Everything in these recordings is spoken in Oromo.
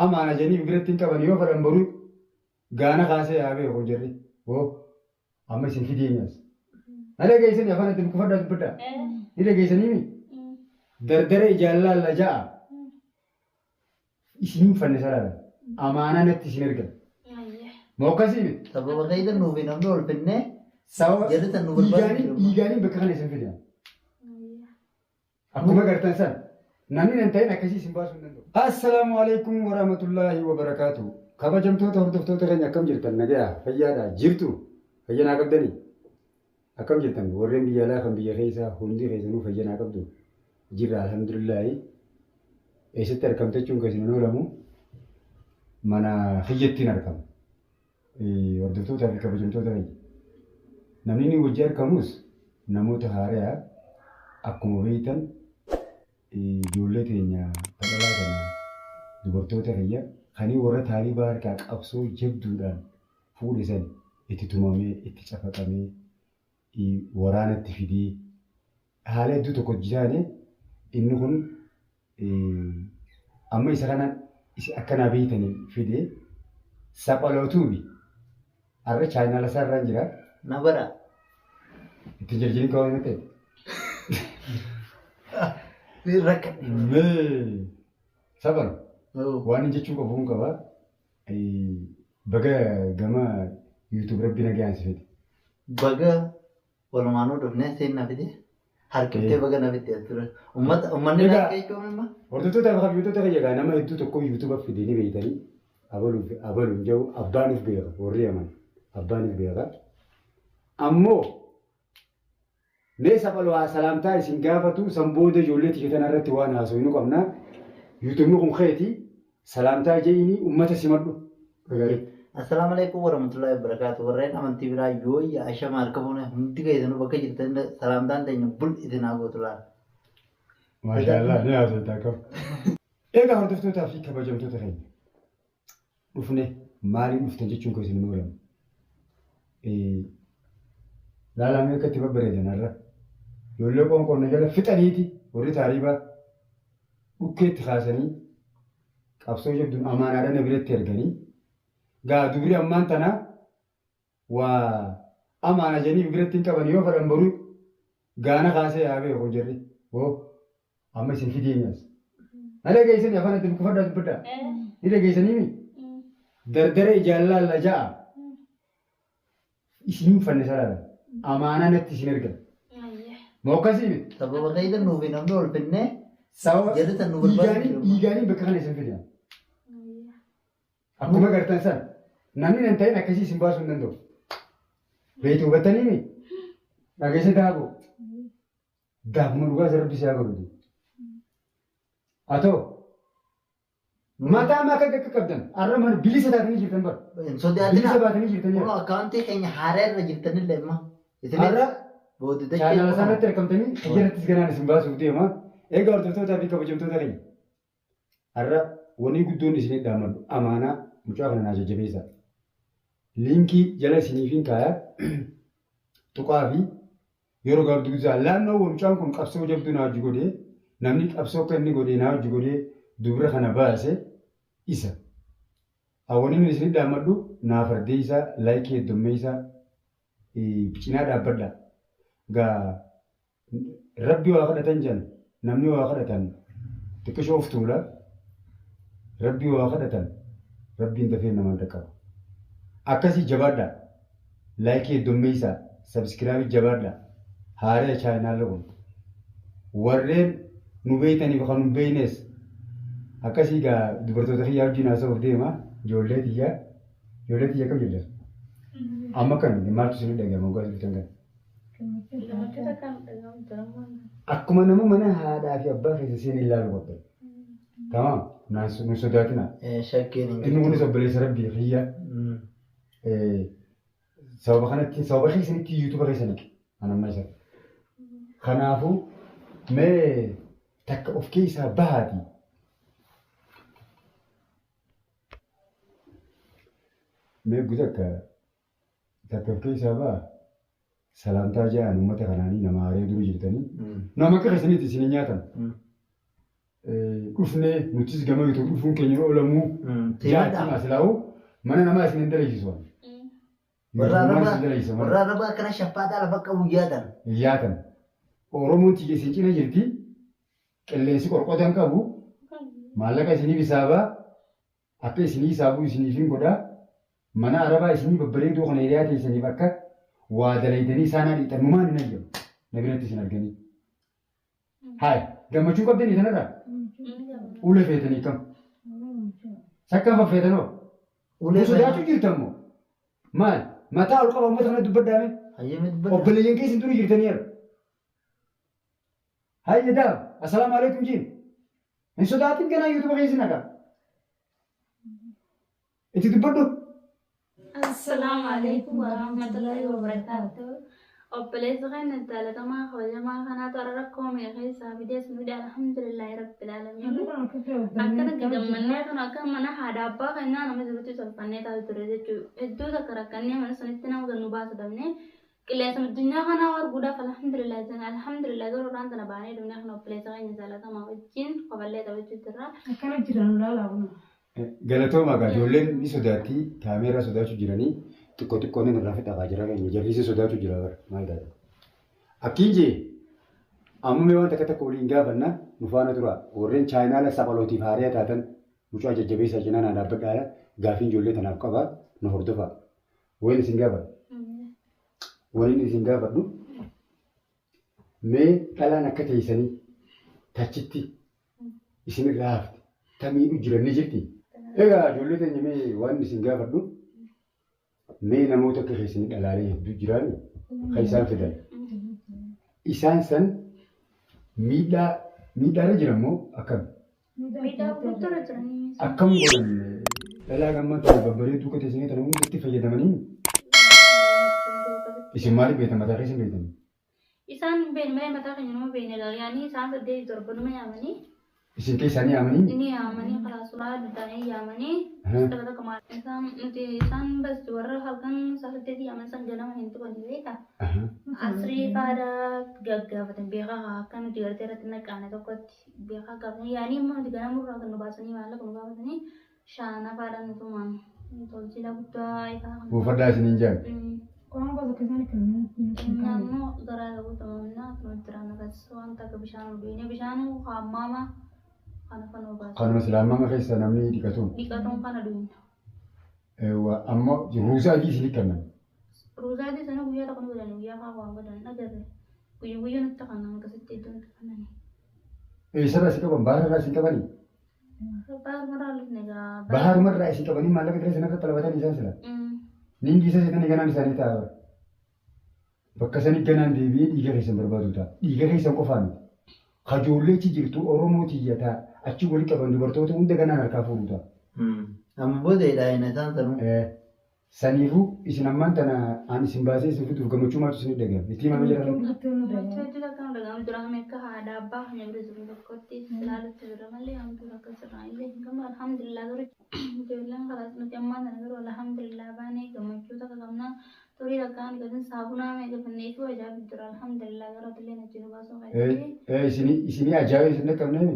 Amaana jedhanii biratti hin qaban yoo fedhan boruu gaana kaasee haa beeku jarri. Hoo amma isin fideenyas. Na dhageessanii afaan itti buqqifadhaa dubbadhaa. Ni dhageessanii mi? Dardara ijaan laalla ja'a. Isin hin fanne salaala. Amaanaa natti isin ergan. Moo akkasii miti? Sababa keeydan nuufi namni ol finnee Sababa jarri tan nu barbaadu dhiigaanii jiru. dhiigaanii bakka kana isin fidan. Akkuma gartan san namni nan ta'in akkasii isin baasuu hin danda'u. Assalaamu alaikum warahmatullaahi wabarakaatu. Kabajamtoota hordoftoota keenya akkam jirtan nagayaa fayyaadha jirtu fayyanaa qabdanii akkam jirtan warreen biyya alaa kan biyya keessaa hundi keessanuu fayyanaa qabdu jirra alhamdulillaahi. Eessatti argamte jechuun keessan hin oolamu mana kiyyattiin argama. Hordoftootaa fi kabajamtoota keenya. Namni inni wajji argamus namoota haaraya akkuma beektan ijoollee teenya ta dhalaa tana dubartoota kiyya kanii warra taalibaa harkaa qabsoo jabduudhaan fuudhe san itti tumamee itti cafaqamee waraanatti fidee haala hedduu tokko jiraane inni kun amma isa kana akka naa beektanii fide saphalootuubi har'a chaayinaala isaa irraan jira. Na bara. Itti jirjirin kawaa hin ta'e. Rakkadhe. Mee saphalo waan inni jechuu qabu hin qaba. Baga gama YouTube rabbi nagaan si fide. Baga walumaanuu dhufnee siin na fide. Harkiftee baga na fidde as ture. Uummata uummanni Egaa- na jechuun immoo. Hordoftoota fi kabajamtoota kiyya egaa nama hedduu tokko YouTube fide ni beektanii abaluuf abaluun jiru abbaan if beeka warri yaman abbaan if beeka. Ammoo mee saphaloo haa salaamtaa isin gaafatu san booda ijoollee tiyya tana irratti waan haasofnu qabna. YouTubeni kun keeti salaamtaa je'ini ummata simadhu. Gaarii. Assalaamu alaikum warahmatullahi wabarakatuh. Warreen amantii biraa yoo yaa ashama harka fuune hundi keessanuu bakka jirtan salaamtaan teenya bul isin haa gootu laala. Maashaallah ni haasofta akkam. Egaa hordoftootaa fi kabajamtoota keenya dhufne maaliin dhuftan jechuun keessan hin oolamu. Laalaa mee akka itti babbareedan har'a. Ijoollee qoonqoon na jala fixaniiti warri taariibaa dhukkeetti kaasanii qabsoo jabduun amaanaadhaan na biratti erganii gaa dubri ammaan tanaa waa amaana jedhanii biratti hin qaban yoo fedhan boruu gaana kaasee haa beeku jarri hoo amma isin fideenyas. Na dhageessanii afaan itti buqqifadhaa dubbadhaa. Ni dhageessanii mi? Dardara ijaan laalla ja'a. Isin hin fanne salaala. Amaanaa natti isin ergan. Moo akkasii miti? Sababa keeydan nuufi namni ol finnee Sababa jarri tan nu barbaadu dhiigaanii jiru. dhiigaanii bakka kana isin fidan. Akkuma gartan san namni nan ta'in akkasii isin baasuu hin danda'u. Beektu hubattanii mi? Dhageesse daakuu. Daakuma dhugaa isa rabbi si haa godhu. Atoo mataa amma akka akka qabdan har'a mana bilisa taatanii jirtan bara. Hin sodaatinaa. Bilisa baatanii jirtan Kunoo akkaawuntii keenya haaraa irra jirtanillee immoo. Isinis Har'a booda dachee chaanaala isaa irratti argamtanii xiyyarattis ganaan isin baasuuf deema. Egaa hordoftootaa fi kabajamtoota keenya. Har'a wanni guddoon isin dhaammadhu amaanaa mucaa kana naa jajjabeessaa. Liinkii jala isiniifin kaaya tuqaa fi yeroo gabaabduu guddaa laannoo mucaan kun qabsoo jabduu naa hojii godhee namni qabsoo akka inni godhee naa hojii godhee dubra kana baase isa. Wanni inni isin dhaammadhu naa fardeessaa laayikii heddummeessaa cinaa dhaabbadha. Gaa Rabbi waa kadhatan jedhan namni waa kadhatan xiqqishoo of tuula. Rabbi waa kadhatan rabbiin dafee namaan dhaqqaba. Akkasii jabaadhaa. Laayikii heddummeessaa. Sabskiraabii jabaadhaa. Haaraya chaayinaalli kun. Warreen nu beeytaniif kan nu hin beeynes akkasii gaa dubartoota kiyyaa wajjin haasa'uuf deema. Ijoollee tiyyaa. Ijoollee tiyya akkam jirtan? Amma akkami maaltu isin dhaga'ama waggaa dhuftan kana? Akkuma nama mana haadhaa fi abbaa keessa seenee ilaalu qabdan. Tamaam nu sodaatina. Shakkiin hin Inni kunis obboleessa rabbii kiyya. Sababa kanatti sababa keessanitti yuutuuba keessa naqe. An amma isa. Kanaafuu mee takka of keessaa bahaatii. Mee gutakka takka of keessaa baha salaamtaa ja'an uummata kanaanii nama haaree dura jirtanii. Nama akka keessaniiti isin hin nyaatan. Dhufnee nutis gama YouTube dhufuun keenya oolamuu jaatti asilaa'u mana namaa isin hin dalagisu. Warra Yuutuubumaan isin dalagisu mana. Warra arabaa akkana shaffaaxaa lafa qabu yaatan. Yaatan. Oromoon tiyya isin cina jirti. Qilleensi qorqotan qabu. Maallaqa isiniif hisaabaa. Akka isinii hisaabuu isiniifin godha. Mana arabaa isinii babbareedoo kana hiriyaa teessaniif akka waa dalaydanii isaanaa dhiixan numaan hin hayyamu. Na biratti isin arganii. Haaya gammachuu qabdanii tanarraa? Ulee feetanii kam? Sakkaan faffeetanoo? Ulee Nu sodaachuu jirtan moo? Maal? Mataa ol qaba uummata kana dubbadhaame? Hayyee dubbadha. Obboleeyyan keessan dura jirtanii har'a. Hayya daab, assalaamu alaikum jiin. Hin sodaatin ganaa yuutuuba keessa naqa. Itti dubbadhu. Assalaamu alaikum warahmatullahi wabarakaatuh. Obboleessa keenya jaalatamaa kabajamaa kanaatu har'a rakkoo meeqa keessaa fidees nu fide alhamdulillahi rabbil aalamiin. Akkana gammannee kan akka mana haadha abbaa keenyaa nama jirutti tolfannee taa'u ture jechuudha. Hedduu takka rakkannee mana sanitti nama gannu baasa dhabnee qilleensa addunyaa kanaa arguudhaaf alhamdulillah jenna alhamdulillah garuu irraan tana baanee dhufnee kan obboleessa keenya jaalatamaa wajjin koballee taphachuu jirra. Akkana jiran laalaa kun. Galatooma egaa ijoolleen ni sodaatti kaameeraa sodaachuu jiranii xiqqoo xiqqoo inni irraa fixaa jira keenya jarrisi sodaachuu jira bara maal taate. Akkiin jee amma mee waan takka takka waliin gaafanna nu faana tura warreen chaayinaala saphalootiif haariyaa taatan mucaa jajjabeessaa cinaa naa dhaabbadhaadha gaafiin ijoollee tanaaf qaba nu hordofaa. Wayin isin gaafadhu. Waliin isin gaafadhu. Mee dhalaan akka teessanii tachitti isinirraa hafte ta miidhu jiran ni jirti. Egaa ijoollee teenya mee waan isin gaafadhu mee namoota akka keessanii dhalaalee hedduu jiraani kan isaan fidan. Isaan san miidhaa miidhaarra jiran moo akkam? Miidhaa gurguddaa jiranii. Akkam godhan dhalaa gammaa tana babbareedduu akka teessanii tana hundatti fayyadamanii isin maaliif beektan mataa keessan beektanii? Isaan hin beekne malee mataa keenya nama beekne egaa yaanii isaan 8 7 numa yaamanii. Isin keessaa ni yaamanii? Ni yaamanii karaa sulaa duddaanii yaamanii. Takka takka maal isaan nuti isaan bas warra halkan sa'a 8 yaaman san ganama hin tuqanii beektaa. Asrii faadha gaggaafatan beekaa haa akka nuti gartee irratti naqaane tokkotti beekaa gaafatan yaanii immoo nuti ganamurraa kan nu baasanii maallaqa nu gaafatanii shaana faadha nu tumaan tolchila guddaa ifaa kan. Buufadhaa isiniin jedhan. Qoonqoo tokko isaan kennu. Naannoo garaa guutummaa kan jiran akkas wanta akka bishaan dhugne bishaan hammaama kana kan obaasu. Kanuma silaa keessa namni dhiqatuun. Dhiqatuun kana dhugna. Eewwa amma ruuzaa adii isinii kennan. Ruuzaa adii sana guyyaa tokko ni godhan guyyaa kaa waan godhan agarre. Guyyaa guyyaa nutti kanan akkasitti iddoo nutti kanani. Eessarraa isin qaban bahararraa isin qabanii? Baharumarraa lufne egaa. Baharumarraa isin qabanii maallaqa dira isin akka xalabatanii isaan sila. Niin giisa seetanii ganaan isaanii ta'a bara. Bakka sanii ganaan deebi'ee dhiiga keessan barbaadu ta'a. Dhiiga keessan qofaa miti. Kajoollee achi jirtu Oromoo tiyya ta'a. Achi wali qaban dubartoota hunda ganaan harkaa fuudhu ta'a. Amma booda hidhaa isaan sanuu. Saniifuu isin ammaan tana aan isin baasee isin fiduuf gammachuu maaltu isin dhaga'ame? Itti himame jira. Gammachuu hedduu takka nu dhaga'amu jira hamma akka haadha abbaa keenya bira jiru tokkotti ilaalutti jira malee hamtuu takka sirraa illee hin qabnu alhamdulillah garuu ijoolleen kalaas nuti ammaan tana garuu alhamdulillah baanee gammachuu takka qabna xurii takka hin gatin saabunaa meeqa finnee fi ajaa'ibu jira alhamdulillah garuu atillee achi nu baasuu keessatti. Isinii ajaa'iba isin dhaqqabnee?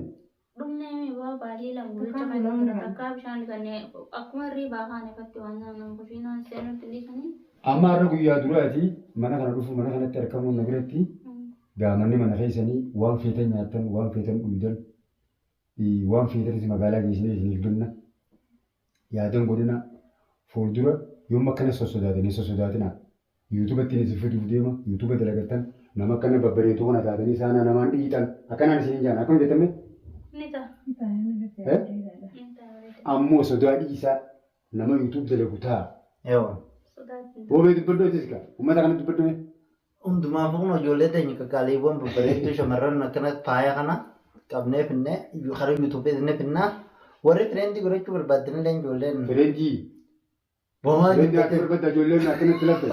Dhumnee waa baalii lama gurricha keessa ture takkaa bishaan dhiqannee akkuma hirribaa kaane ifatti waan nama kushiinaan seenutti dhiisanii. Amma har'a guyyaa duraati mana kana dhufu mana kanatti argamuun na biratti gaamanni mana keessanii waan feetan nyaattan waan feetan dhugdan waan feetanis magaalaa geessinee isiniif binna yaadan godhina fuuldura yoom akkana sossodaatan hin sossodaatinaa yuutuuba ittiin isin fiduuf deema yuutuuba dalagattan nama akkana babbareedu kana taatanii saanaa namaan dhiixan akkanaan isiniin jaan akkam jettame Ni ta'a. Ni ta'a. Ammoo sodaa dhiisaa nama yuutuub dalagu ta'a. Ewa. Sodaatti. Roobee dubbadhu atis gaa uummata kana dubbadhu mee. Hundumaafuu kun ijoollee teenya qaqqaaliiwwan babbareedduu shamarran akkana faaya kana qabnee finnee karaa yuutuubii isinii finnaa warri fireentii godhachuu barbaaddanillee ijoolleen Fireenjii. bomaa Fireenjii akka barbaadda ijoolleen akkanatti lafte.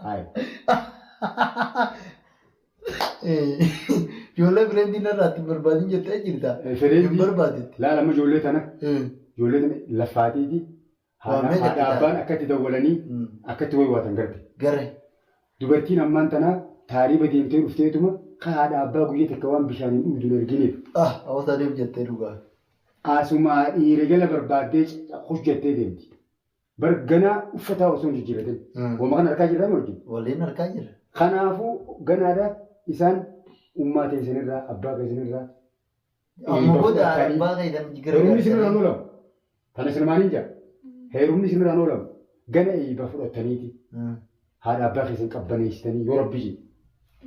Hayi. Ijoollee fireentii narraa itti barbaadin jettee jirta. Hin Fireenjii. barbaadetti. Laala amma ijoollee tana ijoollee tana laffaatiiti. Waa meeqa Haadha abbaan akka itti dawwalanii akka itti waywaatan garte. Garee. Dubartiin ammaan tana taariiba deemtee dhufteetuma Ka haadha abbaa guyyaa takka waan bishaaniin dhugdu hin argineef. Ah, hawwasaaniif jettee dhugaa. Asumaa dhiira jala barbaaddee kush jettee deemti. Bar ganaa uffataa osoo hin jijjiiratin. Wama kana harkaa jirraa wajjin. Waliin harkaa jira. Kanaafuu ganaadha isaan ummaa teessanirraa abbaa keessanirraa Amma booda abbaa keessan Heerumni isinirraan oolamu. Kana isinumaan hin jaa. Heerumni isinirraan oolamu. Gana eeyba fudhattaniiti. Haadha abbaa keessan qabbaneessitanii yoo rabbi jedhe.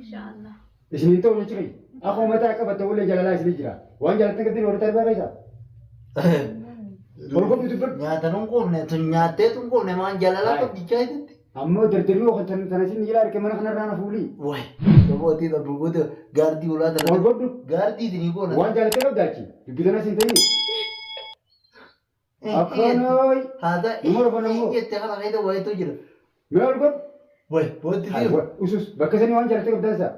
Inshaallah. Isiniin ta'u jechi kiyya. Akkuma mataa qabatte wallee jaalalaa isinii jira. Waan jaalattan qabdin warra tarbaa keessaa. Ol godhu dubbadhu. Nyaata nun quufne tun nyaattee tun quufne maan jaalalaa qabdichaa jetti. Ammoo dardarri yoo kan tana isin jala arge mana kanarraa na fuulii. Wayi sabootii qabdu goota gaardii ulaa Ol tana godhu. gaardii isinii goona. Waan jaalattee qabda achi. Dubbii tana isin ta'ini. Akkanooy. Haata Nama rafan ammoo. jette kana keessa wayitu jira. Mee ol godhu. Wayi bootti Haywa, usus bakka sanii waan jaalattee qabdaa isaa.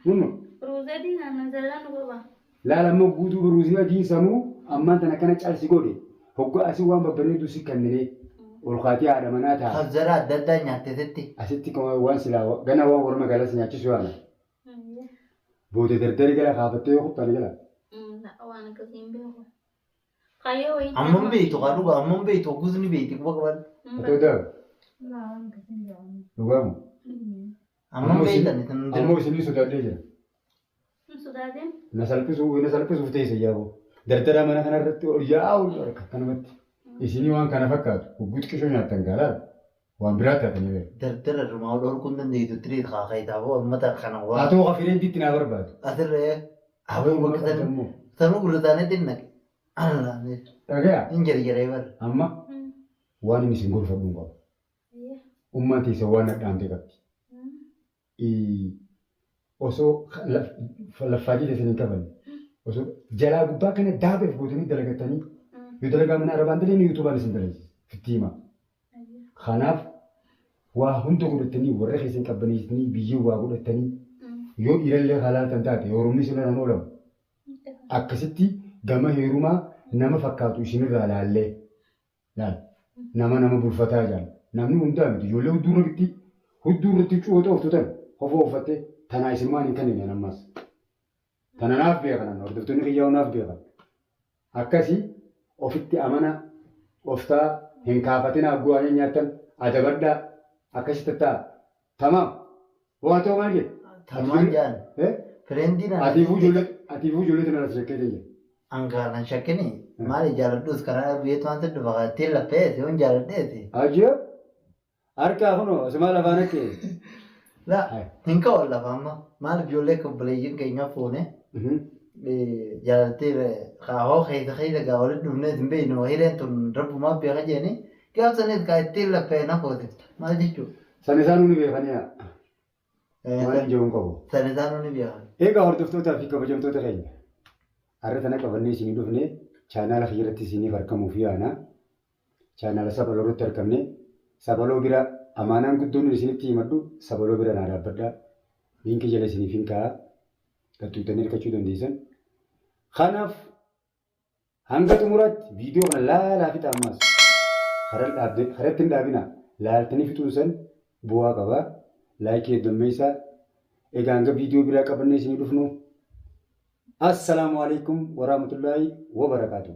Nunnu. Ruuzadii naannoo jalaa nu qaba. Laala ammoo guutuu ruuzii adiin sanuu ammaan tana akkana calsi godhe. Hoggaa asii waan babbareedu si kenninee ol kaatee haadha manaa ta'a. Kabzara adda addaa nyaatte sitti. Asitti waan silaa gana waan warra magaalaa si nyaachisu yaala. Booda dardari gara kaafattee yoo kuttane jala. Waan akkasii hin beeku. Kaayyoo wayii. Amman beektu haa dhugaa amman beektu gusni beekti quba qaban. Otoo daawu Laa waan akkasii hin jedhamu. dhugaamu. Amman Ammoo isin- beektan isin Ammoo isinii sodaadhee jira. Hin sodaatin. Na salphisuu na salphisuuf teesse yaaboo. Dardara mana kanarratti ol yaa'u harka akkanumatti. Isinii waan kana fakkaatu hogguutti qishoo nyaattan gaalaadha. Waan biraa taatanii beeku. Dardara rumaa dhorkuun dandeessu tirii haa kayitaafuu ummata kana Haa waan ta'u kafireentiitti naa barbaadu. asirree aboo bakka san Ammoo sanuu gurra isaaniitti hin naqe. dhagaya Hin jarjaree bara. amma waan inni isin gorfadhu hin qabu. Ummaan teessa waan nadhaamte qabdi. Osoo laffaajii teessan hin qabanne osoo jalaa gubbaa kana daabeef gootanii dalagattanii yoo dalagaa mana arabaan dalee yuutuubaan isin dalagsisa fitti hima. Kanaaf waa hunda godhatanii warra keessan qabbaneessanii biyyee waa godhatanii yoo dhiirallee halaaltan taate heerumni isinirraan oolamu akkasitti gama heerumaa nama fakkaatu isinirraa laallee laal nama nama bulfataa jaal namni hundaa miti ijoollee hudduu irratti hudduu irratti cuuta oftu tan hofoo uffattee tanaa isinumaan hin kennine ammas. Tana naaf beekan hordoftoonni kiyyaa naaf beekan. Akkasii ofitti amana oftaa hin kaafatinaa gu'aa nyaattan adabadhaa akkasitti ta'a. Tamaam. Waa ta'u maal jedhe? Tamaan jaan. Fireendiin Atiifuu ijoollee atiifuu ijoollee tana as shakkee jira. Ankaan shakkini maali jaaladhuus karaa biyyeetu waan saddu fakkaatee laffeesse yoon jaaladheesse. Ajiyo harkaa kunoo asumaa lafaan akka. La hin ka'u lafa amma maal ijoollee akka obboleeyyiin keenya fuune jaalattee kaahoo keessa keessa gaa walitti dhufnees hin beeknu hireen tun rabbumaaf beeka jeeni gaafsanis kaa ittiin laffee na foosifta maal jechuudha. San isaan nuni beekanii waan hin jiru hin qabu. San isaan ni beekan. Egaa hordoftootaa fi kabajamtoota keenya har'a tana qabannee isinii dhufne chaanaala irratti isiniif argamuuf yaana. Chaanaala sabaloo irratti argamne sabaloo bira amaanaan guddoon isinitti himadhu sabaloo bira naa dhaabbadhaa. Liinkii jala isiniif hin kaa'a. Qaxxuutanii argachuu dandeessan. Kanaaf hanga xumuraatti viidiyoo kana laalaa fixa ammas. Karatti hin dhaabinaa. Laaltanii fixuun san bu'aa qabaa. Laayikii heddummeessaa. Egaa hanga viidiyoo biraa qabannee isinii dhufnu. Assalaamu alaikum warahmatullaahi wabarakaatuh.